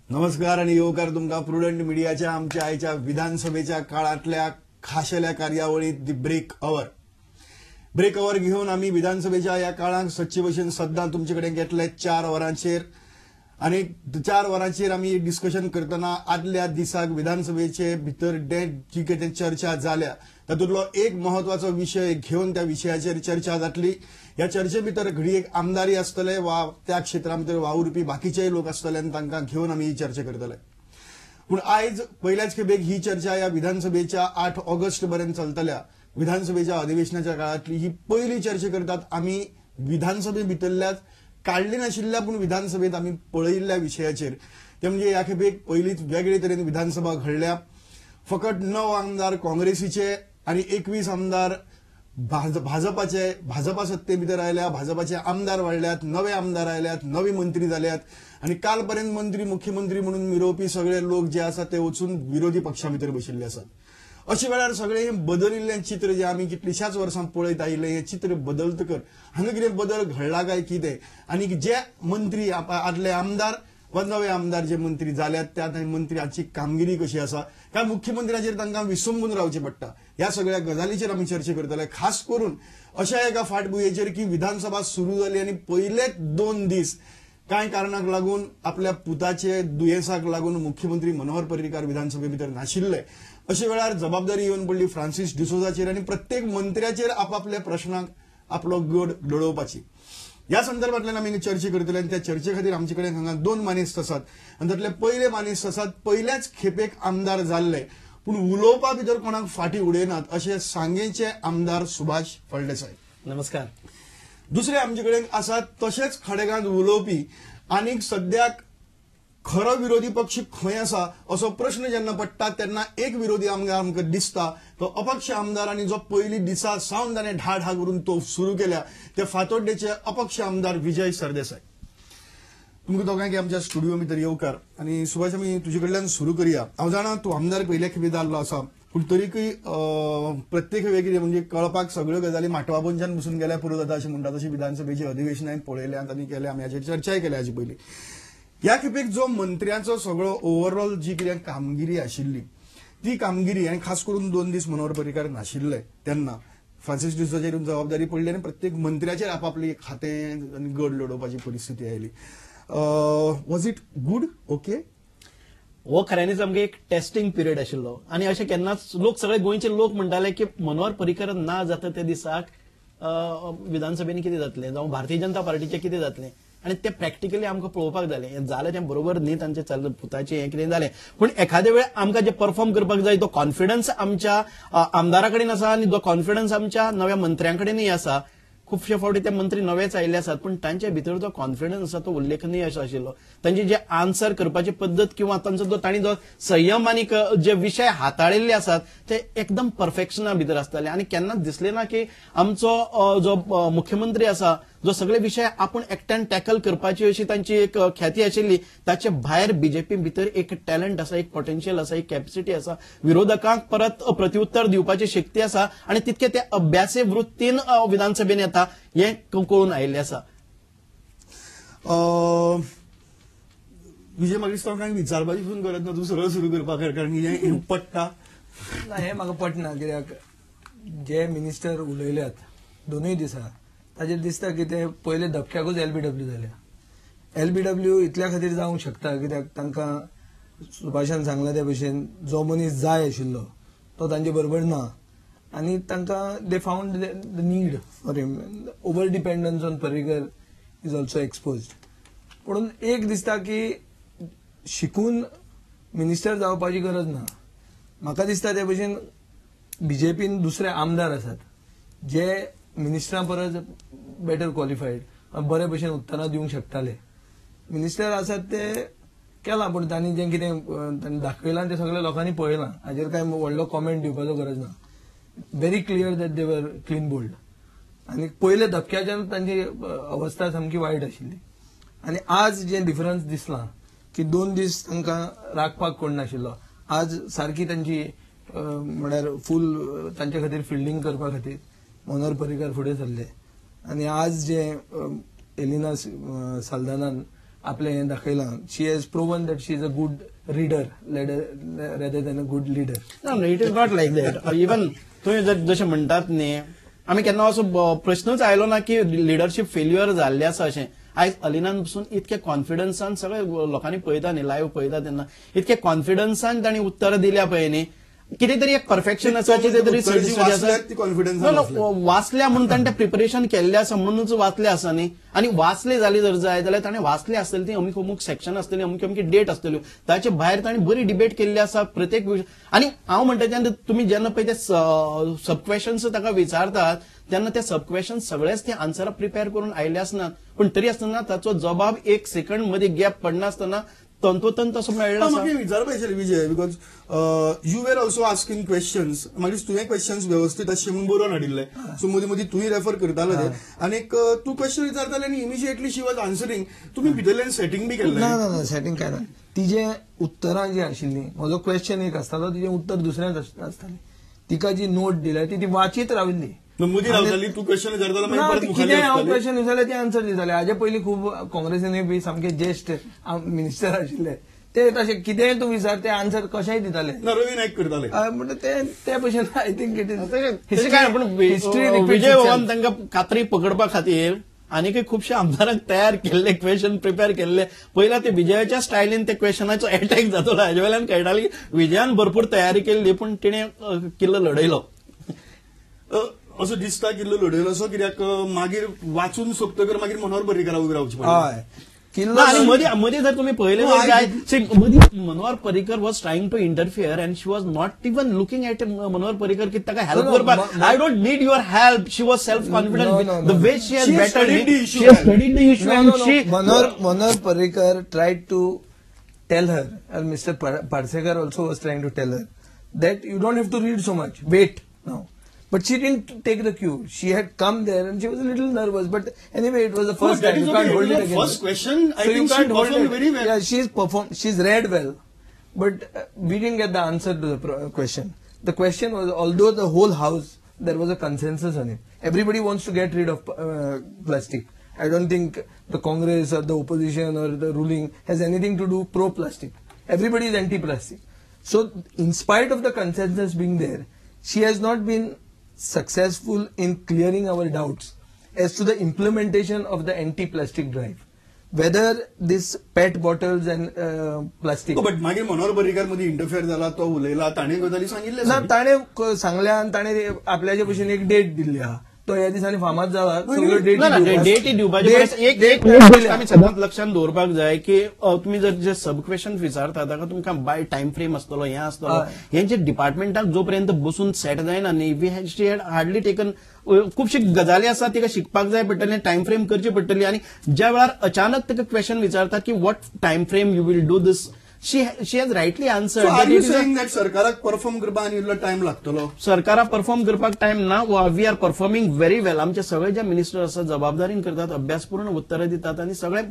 नमस्कार आणि येवकार तुमकां प्रुडंट मिडियाच्या आमच्या आयच्या विधानसभेच्या काळांतल्या खाशेल्या कार्यावळीत the break our. Break our घेवन आमी विधानसभेच्या ह्या काळांत सदचे भशेन सद्दां तुमचे कडेन घेतले 4 वरांचेर आनी 4 वरांचेर आमी डिस्कशन करतना आदल्या दिसाक विधानसभेचे भितर जी कितें चर्चा जाल्या तातूंतलो एक महत्वाचो विशय घेवन त्या विशयाचेर चर्चा जातली. ह्या चर्चे भितर घडयेक आमदारी आसतले वा त्या क्षेत्रा भितर वावुरपी बाकीचेय लोक आसतले आनी तांकां घेवन आमी ही चर्चा करतले. पूण आयज पयल्याच खेपेक ही चर्चा ह्या विधानसभेच्या 8 ऑगस्ट पर्यंत चलतल्या विधानसभेच्या अधिवेशनाच्या काळांतली ही पयली चर्चा करतात. आमी विधानसभे भितरल्याच काडली नाशिल्ल्या पूण विधानसभेत आमी पळयिल्ल्या विशयाचेर, ते म्हणजे ह्या खेपेक पयलीच वेगळे तरेन विधानसभा घडल्या. फकत 9 आमदार काँग्रेसीचे आनी 21 आमदार भाजपाचे, भाजपा सत्ते भितर आयल्या, भाजपाचे आमदार वाडल्यात, नवे आमदार आयल्यात, नवे मंत्री जाल्यात आनी काल पर्यंत मंत्री मुख्यमंत्री म्हणून मिरोवपी सगळे लोक जे आसात ते वचून विरोधी पक्षा भितर बशिल्ले आसात. अशे वेळार सगळे हे बदलिल्लें चित्र जे आमी कितलीशाच वर्सां पळयत आयिल्लें हें चित्र बदलतकर हांगा कितें बदल घडला काय कितें आनी जे मंत्री आदले आमदार वा नवे आमदार जे मंत्री जाल्यात त्या मंत्र्याची कामगिरी कशी आसा काय मुख्यमंत्र्याचेर तांकां विसंबून रावचें पडटा, ह्या सगळ्या गजालीचेर आमी चर्चा करतले. खास करून अशा एका फाटभुंयेचेर की विधानसभा सुरू जाली आनी पयलेच 2 दीस कांय कारणाक लागून आपल्या पुताचे दुयेंसाक लागून मुख्यमंत्री मनोहर पर्रीकार विधानसभे भितर नाशिल्ले. अशे वेळार जबाबदारी येवन पडली फ्रांसीस डिसोजाचेर आनी प्रत्येक मंत्र्याचेर आपापल्या प्रश्नाक आपलो गड लडोवपाची. ह्या संदर्भांतल्यान आमी चर्चा करतले आनी त्या चर्चे खातीर आमचे कडेन हांगा 2 मानेस्त आसात आनी तातले पयले मानेस्त आसात पयल्याच खेपेक आमदार जाल्ले पूण उलोवपा भितर कोणाक फाटीं उडयनात अशे सांगेचे आमदार सुभाष फळदेसाय. नमस्कार. दुसरे आमचे कडेन आसात तशेंच खडेगांत उलोवपी आनीक सद्याक खरो विरोधी पक्ष खंय आसा असो प्रश्न जेन्ना पडटा तेन्ना एक विरोधी आमदार आमकां दिसता तो अपक्ष आमदार आनी जो पयली दिसा सावन ताणें ढा ढा करून तो सुरू केल्या ते फातोड्डेचे अपक्ष आमदार विजय सरदेसाय. तुमकां दोगांयक आमच्या स्टुडिओ भितर येवकार. आनी सुभाष, आमी तुजे कडल्यान सुरू करया. हांव जाणा तूं आमदार पयल्या खेपे जाल्लो आसा पूण तरीकय प्रत्येक वेगळी म्हणजे कळपाक सगळ्यो गजाली माटवा पोंच्यान बसून गेल्यार पुरो जाता अशें म्हणटा तशी विधानसभेची अधिवेशनां पळयल्यांत आनी केल्या, आमी हाचेर चर्चाय केल्या हाचे पयलीं. ह्या खेपेक जो मंत्र्यांचो सगळो ओवरऑल जी कितें कामगिरी आशिल्ली ती कामगिरी आनी खास करून 2 दीस मनोहर पर्रीकार नाशिल्ले तेन्ना फ्रांसीस डिसोजाचेर जबाबदारी पडली आनी प्रत्येक मंत्र्याचेर आपापली खातें आनी गड लडोवपाची परिस्थिती आयली. Was it good? Okay? हो खऱ्यांनीच आमकां एक टेस्टिंग पिरियड आशिल्लो आनी अशें केन्नाच लोक सगळे गोंयचे लोक म्हणटाले की मनोहर पर्रीकार ना जाता त्या दिसाक विधानसभेन कितें जातलें जावं भारतीय जनता पार्टीचें कितें जातलें आनी ते प्रॅक्टिकली आमकां पळोवपाक जालें. हें जालें तें बरोबर न्ही, तांचें चल्लें पुताचें हें कितें जालें, पूण एखाद्या वेळ आमकां जें परफॉर्म करपाक जाय तो कॉन्फिडन्स आमच्या आमदारा कडेन आसा आनी जो कॉन्फिडन्स आमच्या नव्या मंत्र्यां कडेनूय आसा. खुबशे फावटी ते मंत्री नवेच आयिल्ले आसात पूण तांचे भितर जो कॉन्फिडन्स आसा तो उल्लेखनीय असो आशिल्लो. तांची जे आन्सर करपाची पद्दत किंवा तांचो जो तांणी जो संयम आनी जे विशय हाताळिल्ले आसात ते एकदम परफेक्शना भितर आसताले आनी केन्नाच दिसलें ना की आमचो जो मुख्यमंत्री आसा जो सगळे विशय आपूण एकट्यान टॅकल करपाची अशी तांची एक ख्याती आशिल्ली, ताचे भायर बीजेपी भितर एक टॅलंट आसा, एक पोटेन्शियल आसा, एक कॅपॅसिटी आसा, विरोधकांक परत प्रतिउत्तर दिवपाची शक्ती आसा आनी तितके ते अभ्यासे वृत्तीन विधानसभेन येता हें कळून आयिल्लें आसा. विजय, म्हाका दिसता कांय विचारपाची पसून गरज ना, तूं सरळ सुरू करपाक कारण हें पडटा. ना, हें म्हाका पटना कित्याक जे मिनिस्टर उलयल्यात दोनूय दिसा ताजेर दिसता की ते पयले धपक्याकूच एलबीडब्ल्यू जाल्या. एलबीडब्ल्यू इतल्या खातीर जावंक शकता कित्याक तांकां सुभाषान सांगला त्या भशेन जो मनीस जाय आशिल्लो तो तांचे बरोबर ना आनी तांकां they found the need for him. Over dependence on Parrikar is also exposed. पूण एक दिसता की शिकून मिनिस्टर जावपाची गरज ना. म्हाका दिसता ते भशेन बीजेपीन दुसरे आमदार आसात जे मिनिस्टरां परस बेटर क्वॉलिफायड बरे भशेन उत्तरां दिवंक शकताले. मिनिस्टर आसात ते केलां पूण तांणी जें कितें तांणी दाखयलां तें सगळें लोकांनी पळयलां, हाजेर कांय व्हडलो कॉमेंट दिवपाचो गरज ना. Very clear that they were clean bowled आनी पयले धपक्याच्यान तांची अवस्था सामकी वायट आशिल्ली. आनी आज जें डिफरन्स दिसलां की 2 दीस तांकां राखपाक कोण नाशिल्लो, आज सारकी तांची म्हळ्यार फूल तांचे खातीर फिल्डिंग करपा खातीर मनोहर पर्रीकार फुडें सरले आनी आज जे एलिना साल्दानान आपलें हें दाखयलां. She has proven that she is a good reader rather than a good leader. No, it is not like that. Even तुमी जर जशें म्हणटात न्ही, आमी केन्ना असो प्रश्नच आयलो ना की लिडरशीप फेल्युअर जाल्लें आसा अशें. आयज अलिनान पसून इतके कॉन्फिडन्सान सगळे लोकांनी पळयता न्ही, लायव्ह पळयता तेन्ना इतके कॉन्फिडन्सान तांणी उत्तरां दिल्या पळय न्ही, कितें तरी एक परफेक्शन आसा, कितें तरी वाचल्या म्हणून ताणें तें प्रिपरेशन केल्लें आसा म्हणूनच वाचलें आसा न्ही. आनी वाचले जाले जर जाय जाल्यार ताणें वाचले आसतले ती अमूक अमूक सेक्शन आसतली, अमकी अमकी डेट आसतल्यो, ताचे भायर ताणें बरी डिबेट केल्ली आसा प्रत्येक. आनी हांव म्हणटा तेन्ना तुमी जेन्ना पळय ते सब क्वेश्चन्स ताका विचारतात तेन्ना ते सब क्वेश्चन सगळेच ते आन्सरां प्रिपेर करून आयिल्ले आसनात, पूण तरी आसतना ताचो जबाब एक सेकंड मदीं गॅप पडनासतना तंतोतंत असो मेळ्ळो. म्हाका विचारपा आशिल्लें Vijay, because you were also asking questions, मागीर तुवें क्वेश्चन्स वेवस्थीत अशें म्हणून बरोवन हाडिल्ले, सो मदीं मदीं तूंय रेफर करतालो ते, आनी तूं क्वेश्चन विचारताले आनी इमिजिएटली she was answering. तुमी भितरल्यान सेटींग बी केल्लें? ना ना, सेटींग काय ना. तिजें उत्तरां जी आशिल्लीं, म्हजो क्वेश्चन एक आसतालो, तिजें उत्तर दुसरेंच आसतालें. तिका जी नोट दिल्या ती वाचीत राविल्ली, मदीं रावताली, तूं क्वेश्चन विचारतालो, कितें हांव क्वेश्चन विचारलें ते आन्सर दिताले. हाजे पयलीं खूब काँग्रेसीनूय बी सामके ज्येश्ठ मिनिस्टर आशिल्ले, ते तशें कितेंय तूं विचार ते आन्सर कशेंय दिताले. रवी नायक करताले म्हणटा ते भशेन. I think it is history. Vijay बाबान तांकां कात्री पकडपा खातीर आनीकय खुबशे आमदारांक तयार केल्ले, क्वेश्चन प्रिपेर केल्ले. पयला ते विजयाच्या स्टायलीन ते क्वेश्चनाचो एटॅक जातलो हाजे वेल्यान कळटालें की विजयान भरपूर तयारी केल्ली, पूण तिणें किल्लो लडयलो. असो दिसता किल्लो लडयलो असो, कित्याक मागीर वाचून सोंपतकर मागीर मनोहर पर्रीकरा उबे रावचें पडलें. हय, आनी मदीं मदीं जर तुमी पळयलें जायत, मदीं Manohar Parrikar was trying to interfere and she was not even looking at Manohar Parrikar की ताका हेल्प करपाक. I don't need your help. She was self confident the way she has battled, she has studied the issue. And she Manohar Parrikar tried to tell her, and Mr. Parsekar also was trying to tell her that you don't have to read so much, wait now. But she didn't take the cue. She had come there and she was a little nervous. But anyway, it was the first time. You can't hold it against her. First question, I think she performed very well. Yeah, she's performed. She's read well. But we didn't get the answer to the question. The question was, although the whole house, there was a consensus on it. Everybody wants to get rid of plastic. I don't think the Congress or the opposition or the ruling has anything to do pro-plastic. Everybody is anti-plastic. So, in spite of the consensus being there, she has not been successful in clearing our doubts as to the implementation of the anti-plastic drive. Whether this PET bottles and plastic. No, but मागीर मनोहर पर्रीकर मदीं interfere जाला, तो उलयला, ताणें गजाली सांगिल्ले. ना, ताणें सांगल्या आनी ताणें आपल्याचे भशेन एक डेट दिल्ली आहा, तो ह्या दिसांनी फामाद जाला, सगळ्यो डेटी दिवपाचे. एक गोश्ट आमी सदांच लक्षांत दवरपाक जाय की तुमी जर जे सब क्वेश्चन विचारता ताका तुमकां बाय टायम फ्रेम आसतलो, हें आसतलो, हेंचे डिपार्टमेंटाक जो पर्यंत बसून सेट जायना न्ही, we had hardly taken. खुबशी गजाली आसा तिका शिकपाक जाय पडटलें, टायम फ्रेम करची पडटली. आनी ज्या वेळार अचानक ताका क्वेश्चन विचारतात की what time frame you will do this, she has rightly answered. So are you saying that सरकाराक परफॉर्म करपाक आनी इल्लो टायम लागतलो? सरकाराक परफॉर्म करपाक टायम ना. We are performing very well. आमचे सगळे जे मिनिस्टर आसात जबाबदारीन करतात, अभ्यासपूर्ण उत्तरां दितात आनी सगळे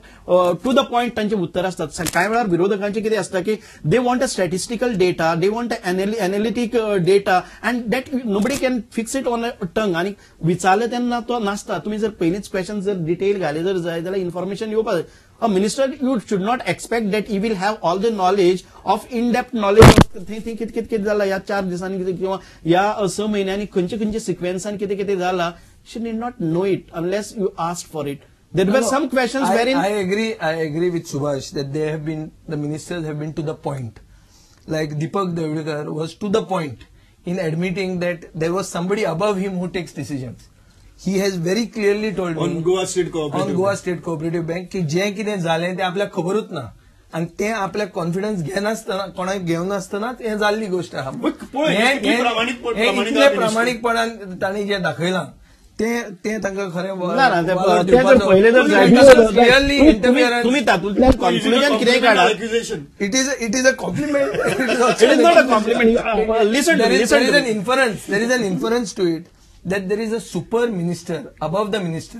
टू the point तांचे उत्तर आसतात. कांय वेळार विरोधकांचे कितें आसता की they want a statistical data, they want a analytic data, and that nobody can fix it on a tongue. आनी विचारलें तेन्ना तो नासता. तुमी जर पयलींच क्वेश्चन जर डिटेल घाले जर जाय जाल्यार इन्फॉर्मेशन येवपाक जाय. A minister, you should not expect that he will have all the knowledge of in-depth knowledge of थंय थंय कितें कितें कितें जाला ह्या 4 दिसांनी कितें किंवा ह्या 6 म्हयन्यांनी खंयचे खंयचे सिक्वेन्सान कितें कितें जाला. She need not know it unless you ask for it. There were some questions wherein I agree with Subhash that they have been, the ministers have been to the point. Like Deepak Devdikar was to the point in admitting that there was somebody above him who takes decisions. He has very clearly told on me Goa State Cooperative, on Goa State Cooperative Bank की जें कितें जालें तें आपल्याक खबरूच ना आनी तें आपल्याक कॉन्फिडन्स घेनासतना, कोणाक घेवनासतनाच हें जाल्ली गोश्ट आहा. इतले प्रामाणीकपणान तांणी जें दाखयलां तें तें तांकां खरें. तुमी तातूंतल्यान कॉन्क्लुजन कितें काडा. It is a compliment. It is not a compliment. Listen, there is an inference. There is an inference to it that there is a super minister above the minister,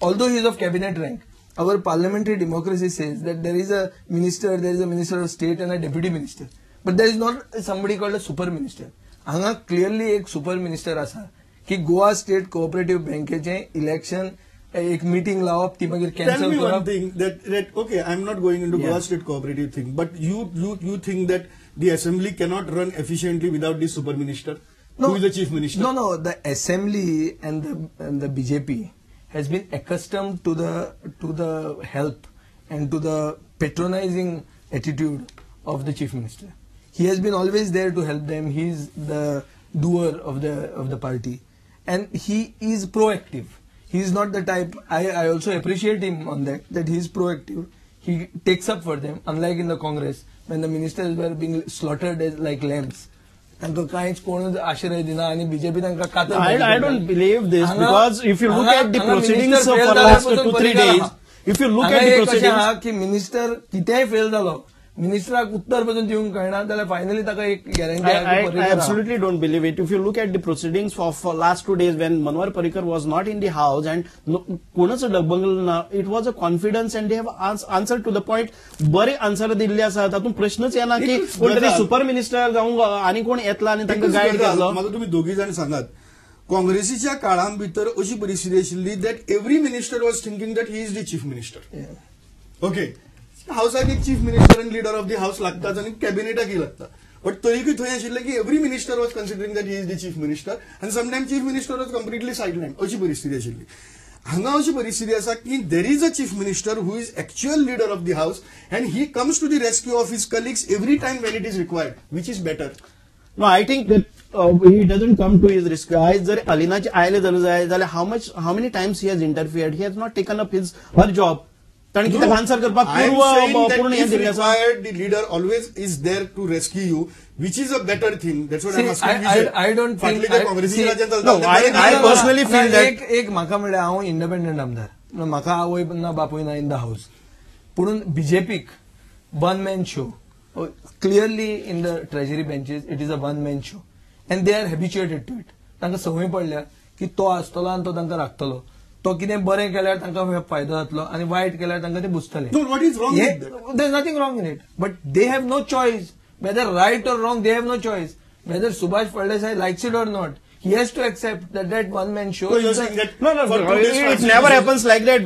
although he is of cabinet rank. Our parliamentary democracy says that there is a minister, there is a minister of state and a deputy minister, but there is not somebody called a super minister. Hanga clearly ek super minister asa ki Goa State Cooperative Bankeche election एक meeting लावप ती मागीर cancel करप. That okay, I am not going into Goa state cooperative thing, but you think that the assembly cannot run efficiently without the super minister? No, who is the chief minister? No, no. The assembly and the BJP has been accustomed to the help and to the patronizing attitude of the chief minister. He has been always there to help them. He is the doer of the party, and he is proactive. He is not the type. I also appreciate him on that he is proactive. He takes up for them, unlike in the Congress when the ministers were being slaughtered as like lambs. तांकां कांयच कोणूच आश्रय दिना आनी BJP तांकां कातर. I don't believe this because if you look at the proceedings for last 2-3 days, if you look at the proceedings आहा की मिनिस्टर कितेंय फेल जालो, मिनिस्टराक उत्तर पसून दिवंक कळना जाल्यार फायनली ताका एक guarantee. I absolutely don't believe it. If you look at the proceedings for last 2 days when Manohar Parrikar was not in the house and कोणच डगमगलो ना, it was a confidence and they have answer to the point. बरे answer दिल्ले आसा, तातूंत प्रश्नच येना की कोण तरी सुपर मिनिस्टर जावं आनी कोण येतला आनी तांकां गायड केलो. म्हाका तुमी दोगी जाण सांगात, काँग्रेसीच्या काळां भितर अशी परिस्थिती आशिल्ली that every minister was thinking that he is the chief minister. Okay, हावसाक एक चीफ मिनिस्टर आनी लिडर ऑफ the house लागताच आनी कॅबिनेटाकय लागता, बट तरीकय थंय आशिल्लें की every minister was considering that he is the chief minister आनी sometime chief minister was completely sideline. अशी परिस्थिती आशिल्ली. हांगा अशी परिस्थिती आसा की there is a chief minister who is actual leader of the house and he comes to the rescue of his colleagues every time when it is required, which is better. No, I think that he doesn't come to his rescue. आयज जर अलिनाचे आयले जाल्यार जाय जाल्यार how many times he has interfered? He has not taken up his her job. ताणें कितें answer करपाक पूर्ण हें दिल्लें आसा. The leader always is there to rescue you, which is a better thing. That's what I am asking. I don't think I personally feel that एक म्हाका म्हणल्यार हांव इंडिपेंडंट आमदार, म्हाका आवय ना बापूय ना इन the house, पूण बीजेपीक one man show. Clearly in the treasury benches it is a one man show and they are habituated to it. तांकां संवय पडल्या की तो आसतलो आनी तो तांकां राखतलो, तो कितें बरें केल्यार तांकां फायदो जातलो आनी वायट केल्यार तांकां ते बुजतले. There is nothing wrong in it, but they have no choice whether right or wrong. They have no choice whether Subhash Phaldesai likes it or not. He has to accept that one man show. No, no, it never happens like that.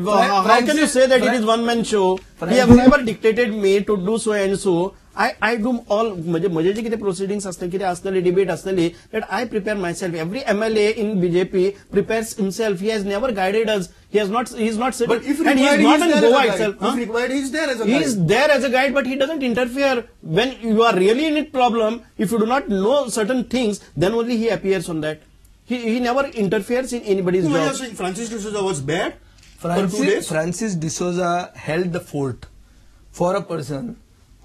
How can you say that it is one man show? He have never dictated me to do so and so. I do all म्हजे जे कितें proceedings आसतले, कितें आसतले, debate आसतली, that I prepare myself. Every MLA in BJP prepares himself. He has never guided us. He has not, he is not sitting. But if and he is not in Goa itself. If required, he is there as a guide. He is there as a guide, but he doesn't interfere. When you are really in a problem, if you do not know certain things, then only he appears on that. He never interferes in anybody's job. You are saying Francis D'Souza was bad? Francis D'Souza held the fort for a person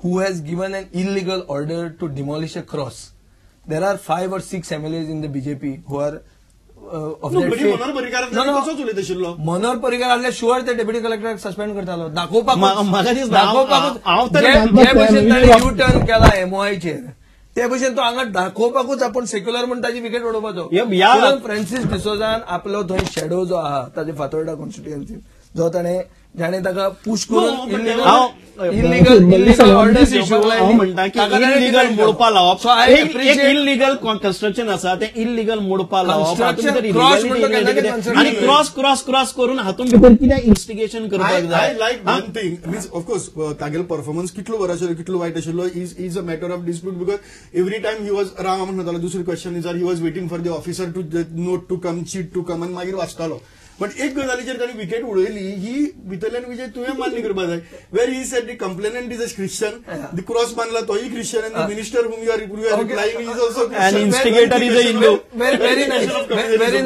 who has given an illegal order to demolish a cross. There are 5 or 6 MLAs in the BJP who are of that faith. No, no. Manohar Parrikar आसल्यार sure ते deputy कलेक्टराक suspend करतालो. दाखोवपाक जे भशेन ताणें U turn केला एमओआयचेर, ते भशेन तो हांगा दाखोवपाकूच आपूण सेक्युलर म्हूण ताजी विकेट उडोवपाचो. फ्रांसीस डिसोजान आपलो थंय शेडो जो आहा ताजे फातोर्डा कॉन्स्टिट्युएन्सी जो ताणें जाणे ताका पुश करून इलिगल ऑर्डर्स हांव म्हणटा की इलिगल मोडपा लावप, एक इलिगल कन्स्ट्रक्शन आसा तें इलिगल मोडपा लावप आनी क्रॉस क्रॉस क्रॉस करून हातूंत भितर कितें इन्स्टिगेशन करपाक जाय. I like one thing, means of course तागेलो परफॉर्मन्स कितलो बरो आशिल्लो कितलो वायट आशिल्लो is a matter of dispute, because every time he was Ram म्हणटालो दुसरी question is he was waiting for the officer to note to come, chit to come, आनी मागीर वाचतालो. बट एक गजालीचेर ताणी विकेट उडयली ही भितरल्यान विजय तुवें मान्य करपाक जाय, where he said the complainant is a Christian, the cross बांदला तोय Christian, and the minister whom you are replying is also and instigator is a Hindu. Very nice, very